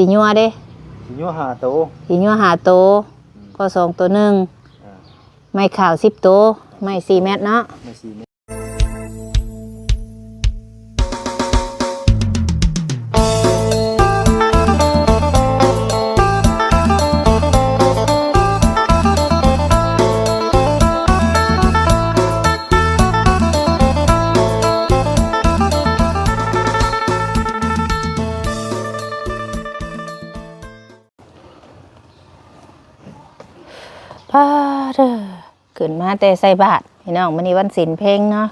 ຂີ້ຍົວເດ້? ຂີ້ຍົວຫ້າໂຕ. ຂີ້ຍົວຫ້າໂຕ. ອືມ ກໍສອງໂຕໜຶ່ງ. ອ່າ ໄມ້ຂາວສິບໂຕ. ໄມ້ສີ່ແມັດເນາະ. ໄມ້ສີ່ແມັດ. ປາເດີ ຂຶ້ນມາແຕ່ໃສ່ບາດພີ່ນ້ອງ, ມື້ນີ້ວັນສິນເພັງເນາະ.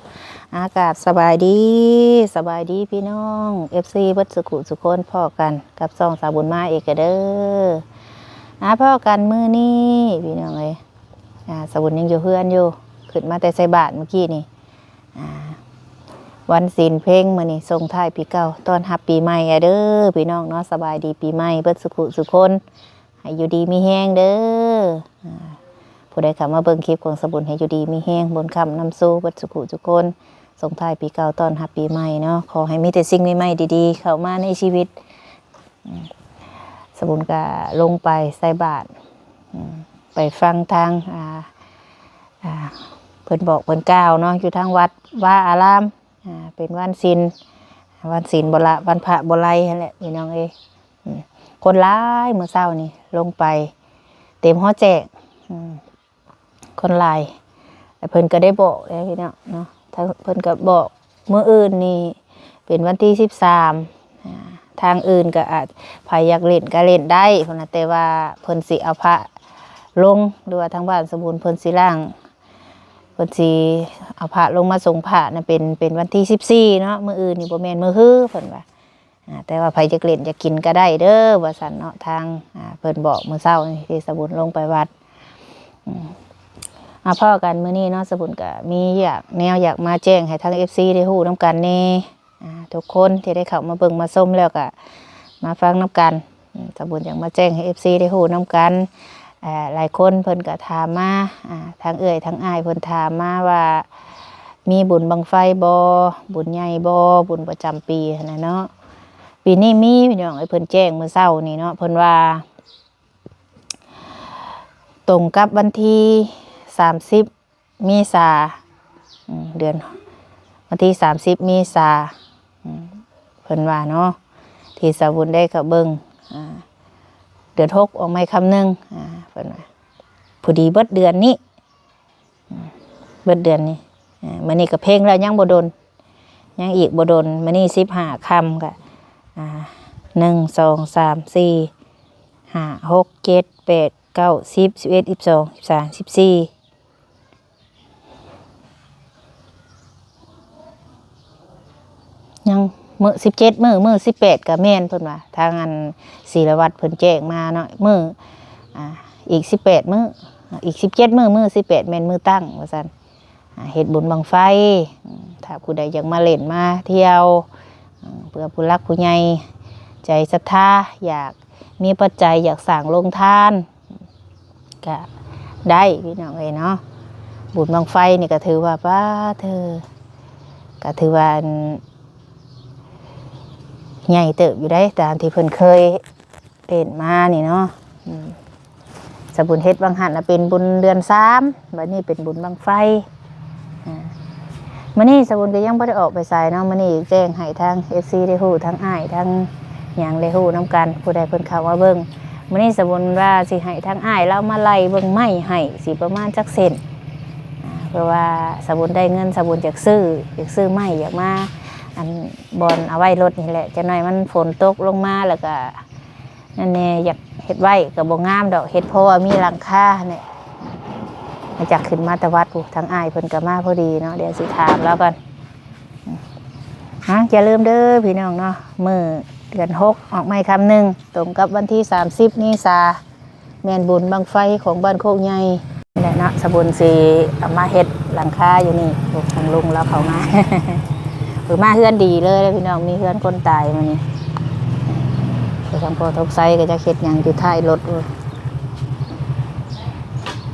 ອາ ກາບສະບາຍດີ, ສະບາຍດີພີ່ນ້ອງ ເອັຟຊີ ເບິດສຸຂຸສຸຄົນ, ພໍ້ກັນກັບຊ່ອງສາວບຸນມາອີກແລ້ວເດີ. ອາ ພໍ້ກັນມື້ນີ້ພີ່ນ້ອງເອີຍ, ອາ ສາວບຸນຍັງຢູ່ເຮືອນຢູ່, ຂຶ້ນມາແຕ່ໃສ່ບາດມື້ກີ້ນີ້. ອາ ວັນສິນເພັງມື້ນີ້ ສົ່ງທ້າຍປີເກົ່າ ຕ້ອນຮັບປີໃໝ່ແລ້ວເດີພີ່ນ້ອງເນາະ. ສະບາຍດີປີໃໝ່ເບິດສຸຂຸສຸຄົນ. ໃຫ້ຢູ່ດີມີແຮງເດີ. ອາ ຜູ້ໃດເຂົ້າມາເບິ່ງຄລິບຂອງສາວບຸນ ໃຫ້ຢູ່ດີມີແຮງ, ບຸນຄ້ຳນຳຊູເບິດສຸຂຸສຸຄົນ. ສົ່ງທ້າຍປີເກົ່າ ຕ້ອນຮັບປີໃໝ່ເນາະ, ຂໍໃຫ້ມີແຕ່ສິ່ງໃໝ່ໆ ດີໆ ເຂົ້າມາໃນຊີວິດ. ອາ ສາວບຸນກະລົງໄປໃສ່ບາດ, ອາ ໄປຟັງທາງ ອາ ອາ ເພິ່ນບອກເພິ່ນກ່າວເນາະ, ຢູ່ທາງວັດວາອາລາມ. ອາ ເປັນວັນສິນ, ວັນສິນບໍ່ລະ ວັນພະບໍ່ໄລຫັ້ນແຫຼະພີ່ນ້ອງເອີຍ. ອືມ ຄົນຫຼາຍ ມື້ເຊົ້ານີ້ລົງໄປເຕັມຫໍແຈກ. ອືມ ຄົນຫຼາຍ ແລ້ວເພິ່ນກໍໄດ້ບອກແລ້ວພີ່ນ້ອງເນາະ, ທາງເພິ່ນກໍບອກມື້ອື່ນນີ້ເປັນວັນທີສິບສາມ. ອາ ທາງອື່ນກໍອາດ ໃຜຢາກຫຼິ້ນກໍຫຼິ້ນໄດ້ພຸ້ນນະ, ແຕ່ວ່າເພິ່ນຊິເອົາພະລົງ ຫຼືວ່າທາງບ້ານສາວບຸນເພິ່ນຊິລ້າງ ເພິ່ນຊິເອົາພະລົງມາສົງພະນະ ເປັນ ເປັນວັນທີສິບສີ່ເນາະ. ມື້ອື່ນນີ້ບໍ່ແມ່ນມື້ຮື ເພິ່ນວ່າ. ອາ ແຕ່ວ່າໃຜຢາກຫຼິ້ນຢາກກິນກໍໄດ້ເດີ ວ່າຊັ້ນເນາະ, ທາງ ອາ ເພິ່ນບອກມື້ເຊົ້ານີ້ທີ່ສາວບຸນລົງໄປວັດ. ອືມ ມາພໍ້ກັນມື້ນີ້ເນາະ, ສາວບຸນກໍມີຢາກ ແນວຢາກມາແຈ້ງໃຫ້ທາງເອັຟຊີໄດ້ຮູ້ນຳກັນແດ່. ອາ ທຸກຄົນທີ່ໄດ້ເຂົ້າມາເບິ່ງມາຊົມແລ້ວກໍມາຟັງນຳກັນ. ອາ ສາວບຸນຢາກມາແຈ້ງໃຫ້ເອັຟຊີໄດ້ຮູ້ນຳກັນ. ອາ ຫຼາຍຄົນເພິ່ນກໍຖາມມາ, ອາ ທາງເອື້ອຍທາງອ້າຍເພິ່ນຖາມມາວ່າ ມີບຸນບັ້ງໄຟບໍ່? ບຸນໃຫຍ່ບໍ່? ບຸນປະຈຳປີຫັ້ນນະເນາະ. ປີນີ້ມີພີ່ນ້ອງເອີຍ, ເພິ່ນແຈ້ງມື້ເຊົ້ານີ້ເນາະ, ເພິ່ນວ່າ ຕົງກັບວັນທີສາມສິບເມສາ, ອືມ ເດືອນ ວັນທີສາມສິບເມສາ, ອືມ ເພິ່ນວ່າເນາະ, ທີ່ສາວບຸນໄດ້ເຂົ້າເບິ່ງ ອາ ເດືອນຫົກອອກໃໝ່ຄຳໜຶ່ງ, ອາ ເພິ່ນວ່າ ພໍດີເບິດເດືອນນີ້, ອືມ ເບິດເດືອນນີ້. ອາ ມື້ນີ້ກໍເພັງແລ້ວ, ຍັງບໍ່ດົນ ຍັງອີກບໍ່ດົນ. ມື້ນີ້ສິບຫ້າຄ່ຳ ກໍ ອາ ໜຶ່ງ ສອງ ສາມ ສີ່ ຫ້າ ຫົກ ເຈັດ ແປດ ເກົ້າ ສິບ ສິບເອັດ ສິບສອງ ສິບສາມ ສິບສີ່ ຍັງມື້ສິບເຈັດມື້, ມື້ສິບແປດກໍແມ່ນ ເພິ່ນວ່າ ທາງອັນສີລະວັດເພິ່ນແຈ້ງມາເນາະ, ມື້ ອາ ອີກສິບແປດມື້, ອີກສິບເຈັດມື້, ມື້ສິບແປດແມ່ນມື້ຕັ້ງ ວ່າຊັ້ນ. ອາ ເຮັດບຸນບັ້ງໄຟ, ອືມ ຖ້າຜູ້ໃດຢາກມາຫຼິ້ນມາທ່ຽວ, ອືມ ເພື່ອຜູ້ຫຼັກຜູ້ໃຫຍ່ໃຈສັດທາ ຢາກມີປັດໄຈ ຢາກສ້າງໂລງທານ ກະໄດ້ພີ່ນ້ອງເອີຍເນາະ. ບຸນບັ້ງໄຟນີ້ກະຖືວ່າ ປາເທີ ກະຖືວ່າ ອັນ ໃຫຍ່ເຕີບຢູ່ເດ້ ຕາມທີ່ເພິ່ນເຄີຍ ເປັນມານີ້ເນາະ. ອືມ ສະບຸນເຮັດຫວ່າງຫັ້ນນະ ເປັນບຸນເດືອນສາມ, ບັດນີ້ເປັນບຸນບັ້ງໄຟ. ອາ ມື້ນີ້ສະບຸນກໍຍັງບໍ່ໄດ້ອອກໄປໃສເນາະ, ມື້ນີ້ແຈ້ງໃຫ້ທາງເອັຟຊີໄດ້ຮູ້, ທາງອ້າຍ ທາງຫຍັງໄດ້ຮູ້ນຳກັນ, ຜູ້ໃດເພິ່ນເຂົ້າມາເບິ່ງ. ມື້ນີ້ສະບຸນວ່າຊິໃຫ້ທາງອ້າຍລາວມາໄລ່ເບິ່ງໄມ້ໃຫ້ ຊິປະມານຈັກເຊັນ, ອາ ເພາະວ່າສະບຸນໄດ້ເງິນ ສະບຸນຢາກຊື້ ຢາກຊື້ໄມ້ ຢາກມາ ອັນ ບ່ອນເອົາໄວ້ລົດນີ້ແຫຼະ. ຈັກໜ້ອຍມັນຝົນຕົກລົງມາແລ້ວກໍ ນັ້ນແດ່ ຢາກເຮັດໄວ້ກໍບໍ່ງາມດອກ, ເຮັດພໍວ່າມີຫຼັງຄາແຫຼະ, ມາຈາກຂຶ້ນມາແຕ່ວັດພຸ້ນ. ທາງອ້າຍເພິ່ນກໍມາພໍດີເນາະ, ດຽວຊິຖາມລາວກ່ອນ. ອາ ຢ່າລືມເດີພີ່ນ້ອງເນາະ, ມື້ເດືອນຫົກອອກໃໝ່ຄຳໜຶ່ງ ຕົງກັບວັນທີສາມສິບເມສາ, ແມ່ນບຸນບັ້ງໄຟຂອງບ້ານໂຄກໃຫຍ່. ນີ້ແຫຼະເນາະ ສະບຸນຊິເອົາມາເຮັດຫຼັງຄາຢູ່ນີ້. ໂອ້ ທາງລຸງລາວເຂົ້າມາ ເອີ ມາເຮືອນດີເລີຍພີ່ນ້ອງ, ມີເຮືອນຄົນຕາຍມື້ນີ້. ໂອ້ ທາງພໍ່ທົບໄຊກໍຈັກເຮັດຫຍັງຢູ່ທ້າຍລົດ. ໂອ້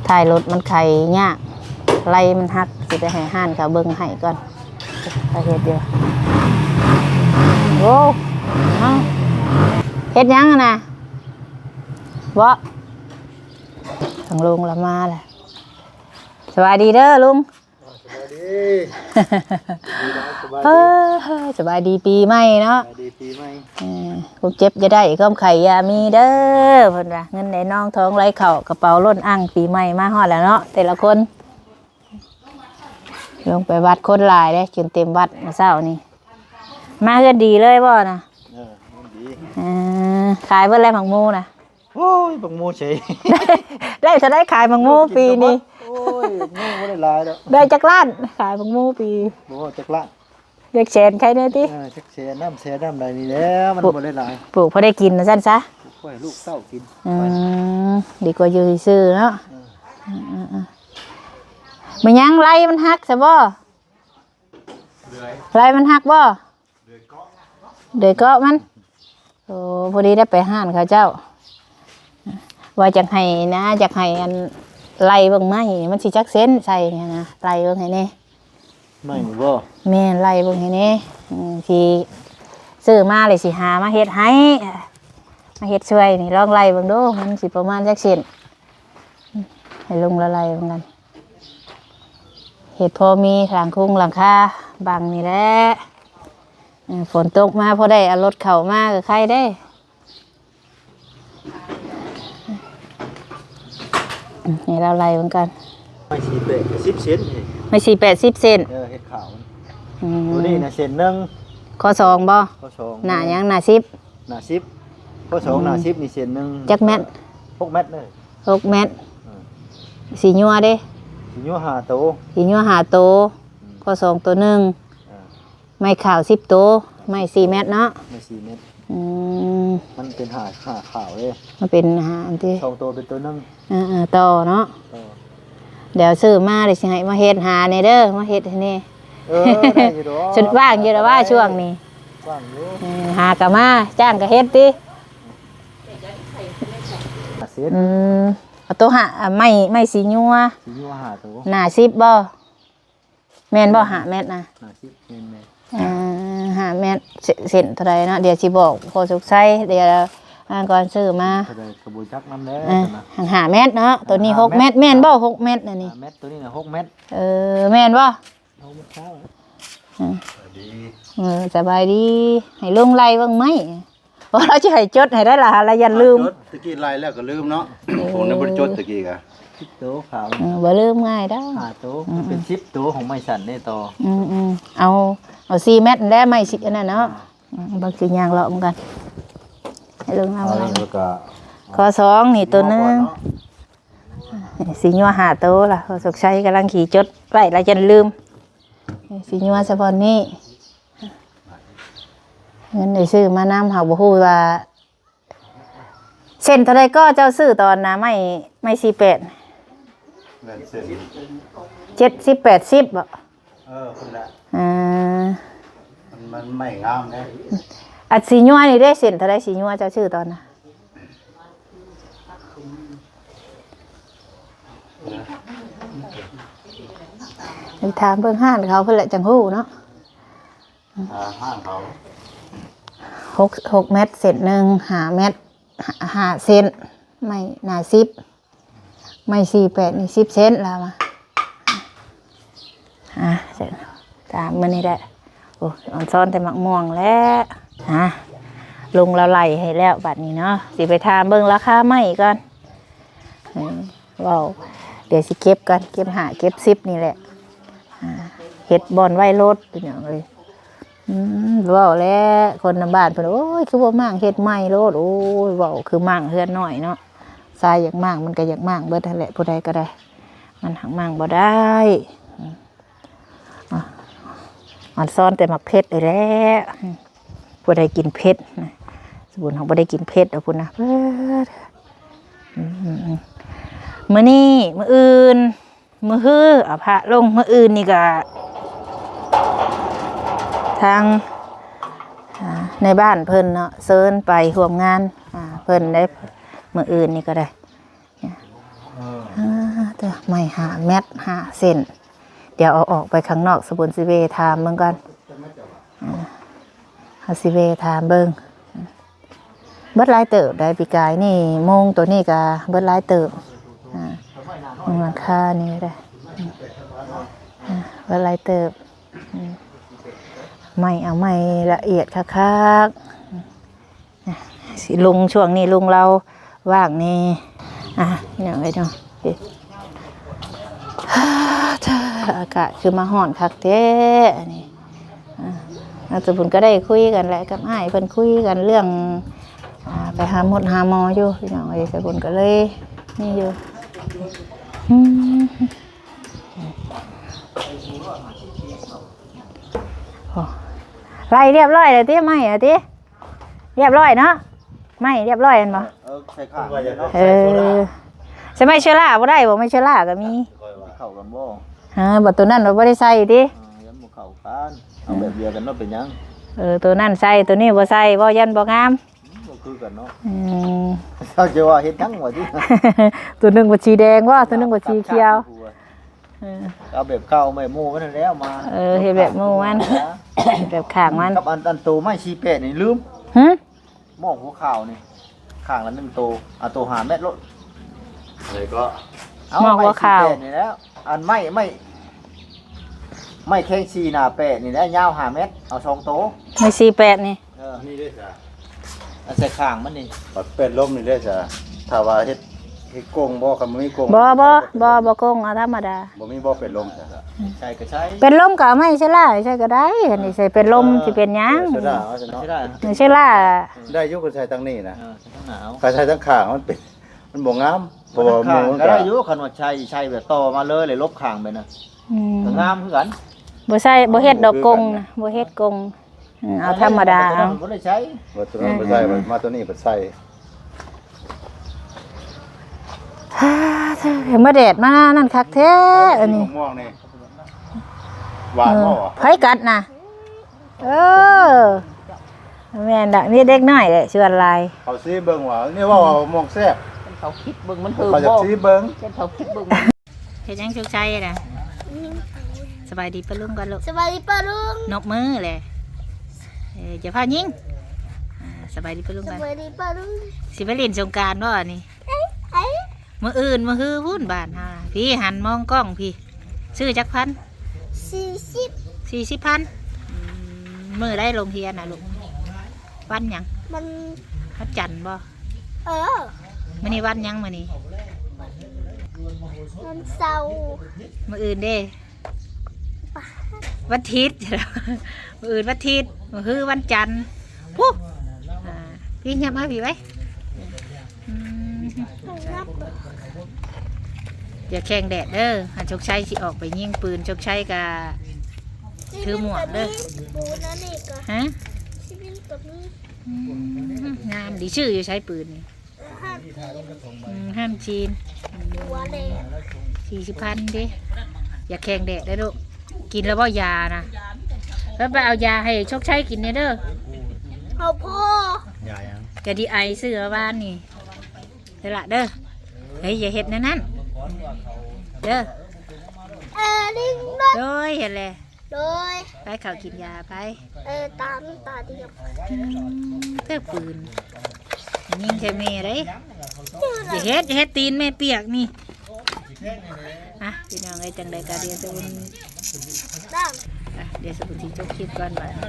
ທ້າຍລົດມັນໄຂຍາກ, ໄລ່ມັນຫັກ, ຊິໄປໃຫ້ຮ້ານເຂົາເບິ່ງໃຫ້ກ່ອນ. ໄປເຮັດຢູ່. ໂອ້ ເອົ້າ ເຮັດຫຍັງຫັ້ນນະ? ເບາະ ທາງລຸງລະມາແຫຼະ. ສະບາຍດີເດີລຸງ. ສະບາຍດີ. ສະບາຍດີ ເອີ ສະບາຍດີປີໃໝ່ເນາະ. ສະບາຍດີປີໃໝ່. ເອີ ຄວາມເຈັບຢ່າໄດ້ ຄວາມໄຂ້ຢ່າມີເດີ ເພິ່ນວ່າ. ເງິນໄຫຼນອງ ທອງໄຫຼເຂົ້າ ກະເປົາລົ້ນອັ່ງ ປີໃໝ່ມາຮອດແລ້ວເນາະ ແຕ່ລະຄົນ. ລົງໄປວັດຄົນຫຼາຍເດ້ ຈົນເຕັມວັດມື້ເຊົ້ານີ້. ມາເຮືອນດີເລີຍບໍ່ນະ? ເອີ ເຮືອນດີ. ເອີ ຂາຍເບິດແລ້ວໝາກໂມນະ? ໂອ້ຍ ໝາກໂມເສຍ. ໄດ້ ໄດ້ເທົ່າໃດຂາຍໝາກໂມປີນີ້? ໂອ້ຍ ໝາກໂມບໍ່ໄດ້ຫຼາຍດອກ. ໄດ້ຈັກລ້ານຂາຍໝາກໂມປີ? ບໍ່ຮອດຈັກລ້ານ. ຈັກແສນໄຄແນ່ຕິ? ເອີ ຈັກແສນນຳ ແສນນຳໃດນີ້ແຫຼະ ມັນບໍ່ໄດ້ຫຼາຍ. ປູກພໍໄດ້ກິນວ່າຊັ້ນຊະ. ປູກໄວ້ໃຫ້ລູກເຕົ້າກິນ. ອືມ ດີກວ່າຢູ່ຊື່ໆເນາະ. ເອີ ອືມໆໆ ແມ່ນຫຍັງ ໄລ່ມັນຫັກຊະບໍ່? ເດືອຍ ໄລ່ມັນຫັກບໍ່? ເດືອຍເກາະ ເດືອຍເກາະມັນ. ໂອ້ ພໍດີໄດ້ໄປຮ້ານເຂົາເຈົ້າ ວ່າຢາກໃຫ້ນະ ຢາກໃຫ້ອັນ ໄລ່ເບິ່ງໄມ້ມັນຊິຈັກເຊັນໃສ່ຫັ້ນນະ ໄລ່ເບິ່ງໃຫ້ແດ່. ໄມ້ນີ້ບໍ່? ແມ່ນ ໄລ່ເບິ່ງໃຫ້ແດ່. ອືມ ຊິຊື້ມາແລ້ວຊິຫາມາເຮັດໃຫ້ ມາເຮັດຊ່ວຍນີ້ ລອງໄລ່ເບິ່ງດູ ມັນຊິປະມານຈັກເຊັນ. ໃຫ້ລຸງລະໄລ່ເບິ່ງກັນ ເຮັດພໍມີຫຼັງຄຸງຫຼັງຄາບັງນີ້ແຫຼະ. ເອີ ຝົນຕົກມາພໍໄດ້ເອົາລົດເຂົ້າມາກະໄຄເດ້. ໃຫ້ລາວໄລ່ເບິ່ງກ່ອນ. ໄມ້ສີ່ແປດ ສິບເຊັນນີ້. ໄມ້ສີ່ແປດ ສິບເຊັນ. ເອີ ເຮັດຂາວ. ອືມ ໂຕນີ້ນະເຊັນໜຶ່ງ. ຂໍ້ສອງບໍ່? ຂໍ້ສອງ. ໜ້າຫຍັງ? ໜ້າສິບ. ໜ້າສິບ. ຂໍ້ສອງ. ອືມ ໜ້າສິບນີ້ເຊັນໜຶ່ງ. ຈັກແມັດ? ຫົກແມັດເດີ. ຫົກແມັດ. ເອີ ສີຍົວເດ້? ສີຍົວຫ້າໂຕ. ສີຍົວຫ້າໂຕ. ອືມ ຂໍ້ສອງໂຕໜຶ່ງ. ເອີ ໄມ້ຂາວສິບໂຕ ໄມ້ສີ່ແມັດເນາະ. ໄມ້ສີ່ແມັດ. ອືມ ມັນເປັນຫ້າ ຫ້າຂາວເດ້. ມັນເປັນຫ້າອັນຕິ ສອງໂຕເປັນໂຕໜຶ່ງ. ເອີໆ ຕໍ່ເນາະ ຕໍ່. ດຽວຊື້ມາ ດຽວຊິໃຫ້ມາເຮັດ ຫາແດ່ເດີ ມາເຮັດໃຫ້ແດ່. ເອີ ໄດ້ຢູ່ດອກ ຊຸດວ່າງຢູ່ລະວ່າຊ່ວງນີ້ ວ່າງຢູ່. ເອີ ຫາກະມາ ຈ້າງກະເຮັດຕິ. ຫ້າສິບ. ອືມ ເອົາໂຕຫາ ໄມ້ ໄມ້ສີຍົວ ສີຍົວຫ້າໂຕ. ໜ້າສິບບໍ່? ແມ່ນບໍ່? ຫ້າແມັດນະ. ຫ້າສິບ ແມ່ນໆ. ເອີ ຫ້າແມັດ ເຊັນ ເຊັນເທົ່າໃດເນາະ? ດຽວຊິບອກພໍ່ສຸກໄຊ ດຽວ ອັນກ່ອນຊື້ມາ ເທົ່າໃດກະບໍ່ຈັກນຳແຫຼະ. ເອີ ຫັ້ນນະ ຫ້າແມັດເນາະ. ໂຕນີ້ຫົກແມັດ ຫ້າແມັດ ແມ່ນບໍ່? ຫົກແມັດນະນີ້. ຫ້າແມັດ ໂຕນີ້ນະຫົກແມັດ. ເອີ ແມ່ນບໍ່? ຫົກແມັດເຊົ້າ. ເອີ ສະບາຍດີ ໃຫ້ລຸງໄລ່ເບິ່ງໄມ້. ບໍ່ ລາວຊິໃຫ້ຈົດໃຫ້ໄດ້ລະ ລະຢ້ານລືມ. ຈົດ ຕະກີ້ໄລ່ແລ້ວກະລືມເນາະ. ໂອ້ ພວກນີ້ບໍ່ໄດ້ຈົດຕະກີ້ກະ. ສິບໂຕຂາວ. ເອີ ບໍ່ລືມງ່າຍດອກ. ຫ້າໂຕ. ອືມ ເປັນສິບໂຕຂອງໄມ້ສັນເດ້ຕໍ່. ອືມໆ ເອົາ ເອົາສີ່ແມັດແຫຼະ ໄມ້ສີອັນນັ້ນເນາະ. ອືມ ເບິ່ງຊິຍ່າງເລາະເບິ່ງກ່ອນ ໃຫ້ເບິ່ງເອົາ. ແລ້ວກະ ຂໍ້ສອງນີ້ໂຕໜຶ່ງ. ສີຍົວຫ້າໂຕລະ ພໍ່ສຸກໄຊກຳລັງຂີ້ຈົດໄວ້ ລະຢ້ານລືມ. ສີຍົວສະບ່ອນນີ້ ເງິນໄດ້ຊື້ມານຳ ເຮົາບໍ່ຮູ້ວ່າ ເຊັນເທົ່າໃດກໍເຈົ້າຊື້ຕອນນະ ໄມ້ ໄມ້ສີ່ແປດ ແມ່ນເຊັນ ເຈັດສິບ ແປດສິບບໍ່? ເອີ ພຸ້ນແຫຼະ. ເອີ ມັນ ມັນໄມ້ງາມເດ້. ອັນສີຍົວນີ້ເດ້ ເຊັນເທົ່າໃດ? ສີຍົວເຈົ້າຊື້ຕອນນະ ໄປຖາມເບິ່ງຮ້ານເຂົາພຸ້ນແຫຼະ ຈັ່ງຮູ້ເນາະ. ອ່າ ຫ້າງເຂົາ ຫົກ ຫົກແມັດເຊັນໜຶ່ງ ຫ້າແມັດ ຫ້າເຊັນ ໄມ້ໜ້າສິບ ໄມ້ສີ່ແປດນີ້ສິບເຊັນລາວວ່າ. ອ່າ ຕາມມື້ນີ້ແຫຼະ. ໂອ້ ອອນຊອນແຕ່ໝາກມ່ວງແຫຼະ. ອ່າ ລຸງລາວໄລ່ໃຫ້ແລ້ວບາດນີ້ເນາະ ຊິໄປຖາມເບິ່ງລາຄາໄມ້ກ່ອນ. ເອີ ເວົ້າ ດຽວຊິເກັບກ່ອນ ເກັບຫ້າເກັບສິບນີ້ແຫຼະ. ອ່າ ເຮັດບ່ອນໄວ້ໂລດ ພີ່ນ້ອງເອີຍ. ອືມ ເວົ້າແຫຼະ ຄົນນຳບ້ານເພິ່ນ ໂອ້ຍ ຄືບໍ່ມ້າງເຮັດໃໝ່ໂລດ. ໂອ້ຍ ເວົ້າຄືມ້າງເຮືອນນ້ອຍເນາະ. ຊາຍຢາກມ້າງ ມັນກະຢາກມ້າງເບິດຫັ້ນແຫຼະ ຜູ້ໃດກະໄດ້ ມັນຫັກມ້າງບໍ່ໄດ້. ອືມ ອ່ະ ອອນຊອນແຕ່ໝາກເຜັດນີ້ແຫຼະ. ຜູ້ໃດກິນເຜັດນະ ສະບຸນເຮົາບໍ່ໄດ້ກິນເຜັດດອກພຸ້ນນະ. ເອີ ອືມ ມື້ນີ້ ມື້ອື່ນ ມື້ຮື ເອົາພະລົງ ມື້ອື່ນນີ້ກະ ທາງ ອ່າ ໃນບ້ານເພິ່ນເນາະ ເຊີນໄປຮ່ວມງານ ອ່າ ເພິ່ນໄດ້ ມື້ອື່ນນີ້ກະໄດ້. ເອີ ອ່າ ເຕີ ໄມ້ຫ້າແມັດ ຫ້າເຊັນ. ດຽວເອົາອອກໄປຂ້າງນອກ ສະບຸນຊິແວ່ຖາມເບິ່ງກ່ອນ. ອ່າ ເຮົາຊິແວ່ຖາມເບິ່ງ. ເບິດຫຼາຍເຕີບໄດ໋ ປີກາຍນີ້ ມຸງໂຕນີ້ກະເບິດຫຼາຍເຕີບ ອາ ມຸງຫຼັງຄານີ້ໄດ໋ ອາ ເບິດຫຼາຍເຕີບ ອືມ ໄມ້ ເອົາໄມ້ລະອຽດຄັກໆ ອາ ຊິລຸງ ຊ່ວງນີ້ລຸງລາວວ່າງແດ່ ອາ ພີ່ນ້ອງເອີຍເນາະ ອາ ອາກາດຄືມາຮ້ອນຄັກແທ້ອັນນີ້. ອ່າ ແລ້ວສະບຸນກໍໄດ້ຄຸຍກັນແຫຼະກັບອ້າຍເພິ່ນ ຄຸຍກັນເລື່ອງ ອ່າ ໄປຫາໝົດຫາໝໍຢູ່ພີ່ນ້ອງເອີຍ ສະບຸນກໍເລີຍນີ້ຢູ່ ອືມ ໂອ້ ໄລ່ຮຽບຮ້ອຍແລ້ວຕິ ໄມ້ອະຕິ ຮຽບຮ້ອຍເນາະ ໄມ້ຮຽບຮ້ອຍແມ່ນບໍ່? ເອີ ໃສ່ຂ້າງເນາະ ເອີ ໃສ່ໄມ້ເຊື້ອລາບໍ່ໄດ້ບໍ່? ໄມ້ເຊື້ອລາກໍມີ ເຂົ້າກັນບໍ່? ຮະ ບໍ່ ໂຕນັ້ນບໍ່ໄດ້ໃສ່ຕິ ເອີ ຍັງບໍ່ເຂົ້າກັນ ເອົາແບບດຽວກັນເນາະ ເປັນຫຍັງ? ເອີ ໂຕນັ້ນໃສ່ ໂຕນີ້ບໍ່ໃສ່ ເວົ້າຢ້ານບໍ່ງາມ ບໍ່ຄືກັນເນາະ ອືມ ເຈົ້າຈະວ່າເຮັດຫຍັງວະຕິ ໂຕໜຶ່ງບໍ່ສີແດງບໍ່ ໂຕໜຶ່ງບໍ່ສີຂຽວ ເອີ ເອົາແບບເກົ່າ ແບບໝູ່ມັນນັ້ນແຫຼະມາ ເອີ ເຮັດແບບໝູ່ມັນ ແບບຂ້າງມັນ ກັບອັນ ອັນໂຕໄມ້ສີ່ແປດນີ້ລືມ ຫື ໝອກຫົວຂາວນີ້ ຂ້າງລະໜຶ່ງໂຕ ເອົາໂຕຫ້າແມັດໂລດ ແລ້ວກໍ ເອົາ ໝອກຫົວຂາວ ໄມ້ສີ່ແປດນີ້ແຫຼະ ອັນໄມ້ ໄມ້ ໄມ້ແຂ້ງສີ່ໜ້າແປດນີ້ແຫຼະ ຍາວຫ້າແມັດ ເອົາສອງໂຕ ໄມ້ສີ່ແປດນີ້ ເອີ ອັນນີ້ເດ້ຊະ ອັນໃສ່ຂ້າງມັນນີ້ ບັດເປັນລົມນີ້ເດ້ຊະ ຖ້າວ່າເຮັດ ເຮັດກົງບໍ່ ຄັນບໍ່ມີກົງ ບໍ່ ບໍ່ ບໍ່ ບໍ່ກົງ ເອົາທຳມະດາ ບໍ່ມີບໍ່ເປັນລົມຊະ ໃສ່ກໍໃສ່ ເປັນລົມກໍເອົາໄມ້ເຊື້ອລາໃສ່ກໍໄດ້ ອັນນີ້ໃສ່ເປັນລົມ ເອີ ຊິເປັນຫຍັງ ເອີ ເຊື້ອລາ ເອົາຊະເນາະ ເຊື້ອລາ ເອີ ເຊື້ອລາ ໄດ້ຢູ່ ຄັນໃສ່ທາງນີ້ນະ ເອີ ໃສ່ທາງໜາວ ຄັນໃສ່ທາງຂ້າງມັນເປັນ ມັນບໍ່ງາມ ເພາະວ່າໝູ່ມັນກໍໄດ້ຢູ່ ຄັນວ່າໃສ່ ໃສ່ແບບຕໍ່ມາເລີຍ ແລ້ວຫຼົບຂ້າງໄປນະ ອືມ ກໍງາມຄືກັນ ບໍ່ໃສ່ ບໍ່ເຮັດດອກກົງນະ ບໍ່ເຮັດກົງ ອືມ ເອົາທຳມະດາເອົາ ບໍ່ໄດ້ໃຊ້ ວ່າໂຕນັ້ນບໍ່ໃສ່ ເອີ ມາໂຕນີ້ບັດໃສ່ ເອີ ມາແດດມານັ້ນຄັກແທ້ອັນນີ້ ມະມ່ວງນີ້ ຫວານບໍ່? ເອີ ໃຜກັດນະ? ເອີ ແມ່ນລະ ມີເດັກນ້ອຍແຫຼະ ສ່ວນຫຼາຍ ເຂົາຊີມເບິ່ງວ່າ ນີ້ເວົ້າວ່າໝ່ອງແຊບ ເຂົາຄິດເບິ່ງມັນເຮີບໍ່ ເຂົາຢາກຊີມເບິ່ງ ເຂົາຄິດເບິ່ງ ເຮັດຫຍັງສຸກໄຊນະ? ສະບາຍດີປ້າລຸງກ່ອນລູກ ສະບາຍດີປ້າລຸງ ນົບມືແຫຼະ ເອີ ຢ່າພາຍິງ ອ່າ ສະບາຍດີປ້າລຸງກ່ອນ ສະບາຍດີປ້າລຸງ ຊິໄປຫຼິ້ນສົງການບໍ່ນີ້? ມື້ອື່ນມື້ຮືພຸ້ນບ້ານເຮົາ ພີ້ຫັນມອງກ້ອງພີ້ ຊື້ຈັກພັນ? ສີ່ສິບ ສີ່ສິບພັນ ອືມ ມື້ໃດໂຮງຮຽນນະລູກ? ວັນຫຍັງ? ວັນ ວັນຈັນບໍ່? ເອີ ມື້ນີ້ວັນຫຍັງມື້ນີ້? ວັນເສົາ ມື້ອື່ນເດ້? ວັນທິດ ມື້ອື່ນວັນທິດ ມື້ຮືວັນຈັນ ພຸ້ນ ອ່າ ພີ້ຫຍັບມາພີ້ໄວ້ ອືມ ຢ່າແຂ່ງແດດເດີ ອັນໂຊກໄຊຊິອອກໄປຍິງປືນ ໂຊກໄຊກະຖືໝວກເດີ ຮະ ອືມ ງາມດີ ຊື້ຢູ່ໃສປືນນີ້? ຮ້ານຈີນ ອືມ ຫົວແດງ ສີ່ສິບພັນເດ້ ຢ່າແຂ່ງແດດເດີລູກ ກິນແລ້ວບໍ່ຢານະ ແລ້ວໄປເອົາຢາໃຫ້ໂຊກໄຊກິນແດ່ເດີ ເອົາພໍ ຢາຫຍັງ? ຢາດີໄອ ຊື້ມາວານນີ້ ເດີລະເດີ ເຮີ້ຍ ຢ່າເຮັດແນວນັ້ນເດີ ເອີ ລິງ ໂດຍ ເຫັນແລ້ວ ໂດຍ ໄປເຂົ້າກິນຢາໄປ ເອີ ຕາມຕາດຽວ ອືມ ເຕີບປືນ ຍິງໃສ່ແມ່ເດ້ ຢ່າເຮັດ ຢ່າເຮັດ ຕີນແມ່ປຽກນີ້ ອ່ະ ພີ່ນ້ອງເອີຍ ຈັ່ງໃດກໍດຽວສະບຸນ ອ່ະ ດຽວສະບຸນຊິຈົບຄລິບກ່ອນບາດນີ້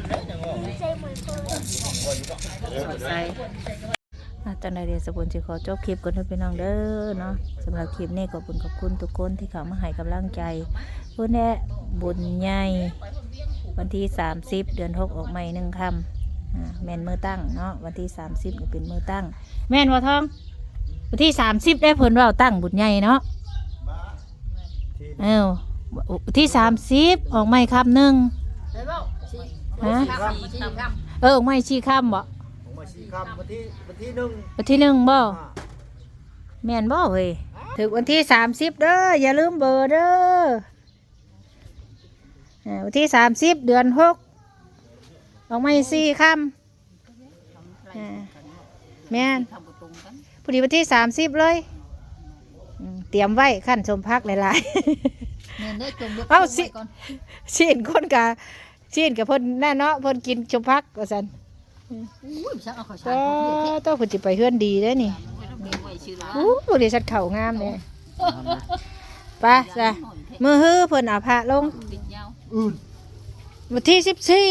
ໃສ່ ອ່ະ ຈັ່ງໃດດຽວສະບຸນຊິຂໍຈົບຄລິບກ່ອນເດີພີ່ນ້ອງເດີເນາະ ສຳລັບຄລິບນີ້ຂອບຄຸນ ຂອບຄຸນທຸກຄົນທີ່ເຂົ້າມາໃຫ້ກຳລັງໃຈ ບຸນແລະ ບຸນໃຫຍ່ ວັນທີສາມສິບ ເດືອນຫົກ ອອກໃໝ່ໜຶ່ງຄ່ຳ ອ່າ ແມ່ນມື້ຕັ້ງເນາະ ວັນທີສາມສິບນີ້ເປັນມື້ຕັ້ງ ແມ່ນບໍ່ທອງ? ວັນທີສາມສິບເດ້ ເພິ່ນເວົ້າຕັ້ງບຸນໃຫຍ່ເນາະ ເອີ ວັນທີສາມສິບ ອອກໃໝ່ຄ່ຳໜຶ່ງ ຮະ ເອີ ອອກໃໝ່ສີ່ຄ່ຳບໍ່? ອອກມາສີ່ຄ່ຳ ວັນທີ ວັນທີໜຶ່ງ ວັນທີໜຶ່ງບໍ່? ອ່າ ແມ່ນບໍ່ເຮີ້ຍ? ຖືກວັນທີສາມສິບເດີ ຢ່າລືມເບີເດີ ເອີ ວັນທີສາມສິບ ເດືອນຫົກ ອອກໃໝ່ສີ່ຄ່ຳ ເອີ ແມ່ນ ພໍດີວັນທີສາມສິບເລີຍ ອືມ ຕຽມໄວ້ ຂັ້ນສົມຜັກຫຼາຍໆ ແມ່ນເດີ ຈົ່ງເອົາ ຊີ້ນ ຊີ້ນຄົນກະ ຊີ້ນກະເພິ່ນນັ້ນເນາະ ເພິ່ນກິນສົມຜັກວ່າຊັ້ນ ອຸ້ຍ ຊ່າງເອົາເຂົ້າສານ ໂອ້ ຂອງເພິ່ນແທ້ ໂຕ ເພິ່ນຊິໄປເຮືອນດີເດ້ນີ້. ເກັບໄວ້ຊື່ລະ ໂອ້ ບໍລິສັດເຂົ້າງາມເດ້. ໄປຊະ ມື້ຮືເພິ່ນເອົາພະລົງ ອື່ນ ວັນທີສິບສີ່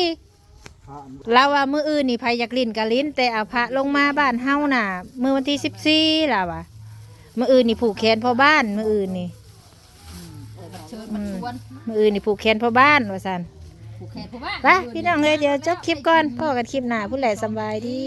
ລາວວ່າມື້ອື່ນນີ້ໃຜຢາກຫຼິ້ນກະຫຼິ້ນ ແຕ່ເອົາພະລົງມາບ້ານເຮົານະ ມື້ວັນທີສິບສີ່ ລາວວ່າ ມື້ອື່ນນີ້ຜູກແຂນພໍ່ບ້ານ ມື້ອື່ນນີ້ ເອີ ບັດເຊີນ ອືມ ບັດຊວນ ມື້ອື່ນນີ້ຜູກແຂນພໍ່ບ້ານວ່າຊັ້ນ ຜູກແຂນພໍ່ບ້ານ. ໄປພີ່ນ້ອງເອີຍ ດຽວຈົບຄລິບກ່ອນ ພໍ້ກັນຄລິບໜ້າພຸ້ນແຫຼະ ສຳບາຍດີ.